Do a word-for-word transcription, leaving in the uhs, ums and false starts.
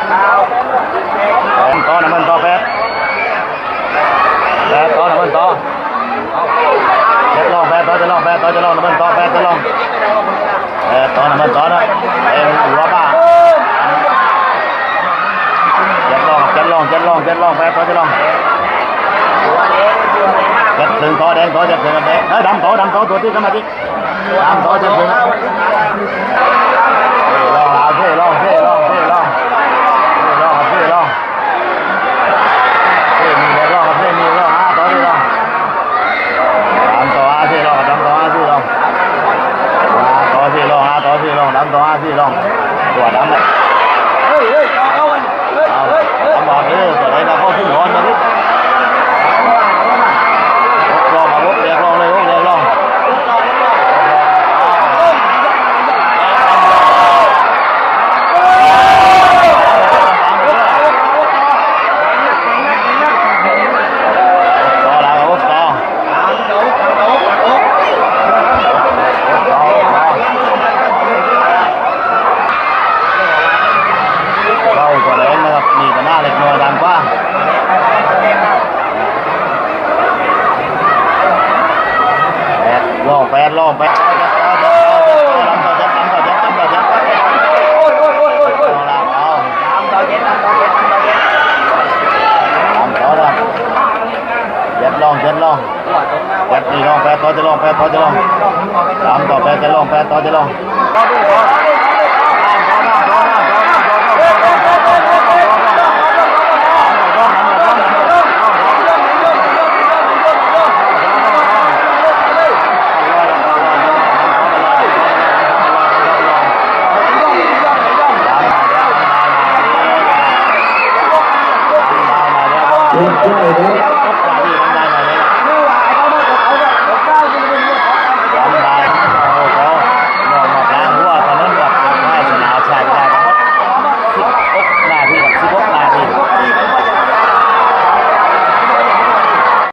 แปดต่อ น้ำเงินต่อ แปด แปดต่อ น้ำเงินต่อ เจ็ดร่อง แปดต่อ เจ็ดร่อง แปดต่อ เจ็ดร่อง น้ำเงินต่อ แปด เจ็ดร่อง แปดต่อ น้ำเงินต่อนะ เอ็มหัวป้า เจ็ดร่อง เจ็ดร่อง เจ็ดร่อง เจ็ดร่อง แปดต่อ เจ็ดร่อง เจ็ดถึงต่อ แดงต่อ เจ็ดถึงแดง เอ้ย ดำต่อ ดำต่อ ตัวที่ขึ้นมาที่ ตามต่อจนถึง เอ้ย ลอง เอาสิ ลอง สิ ลอง สิ ลอง สิ ลอง สิ ลอง สิ มีเลย ลอง สิ มี ลอง หาต่อ สิ ลอง ตามต่อ หา สิ ลอง ตามต่อ หา สิ ลอง หาต่อ สิ ลอง หาต่อ สิ ลอง ตามต่อ หา สิ ลอง ตัวดำเลย เอา เอามา เออ ตัวไหนเราเข้าขึ้นร้อนมาดิ ลองมา ลอง แดกลองเลย ลอง แดกลอง ต่อหลัง ต่อ เข้าตัวแดงนะครับ มีปัญหาเล็กน้อย ดังกว่า แปด ลอง แปด ลอง แปด เอา เอา เจ็ดลอง เจ็ดลอง แปดนี่ลอง แปดต่อ เจ็ดลอง แปดต่อ เจ็ดลอง สามต่อ แปด เจ็ดลอง แปดต่อ เจ็ดลอง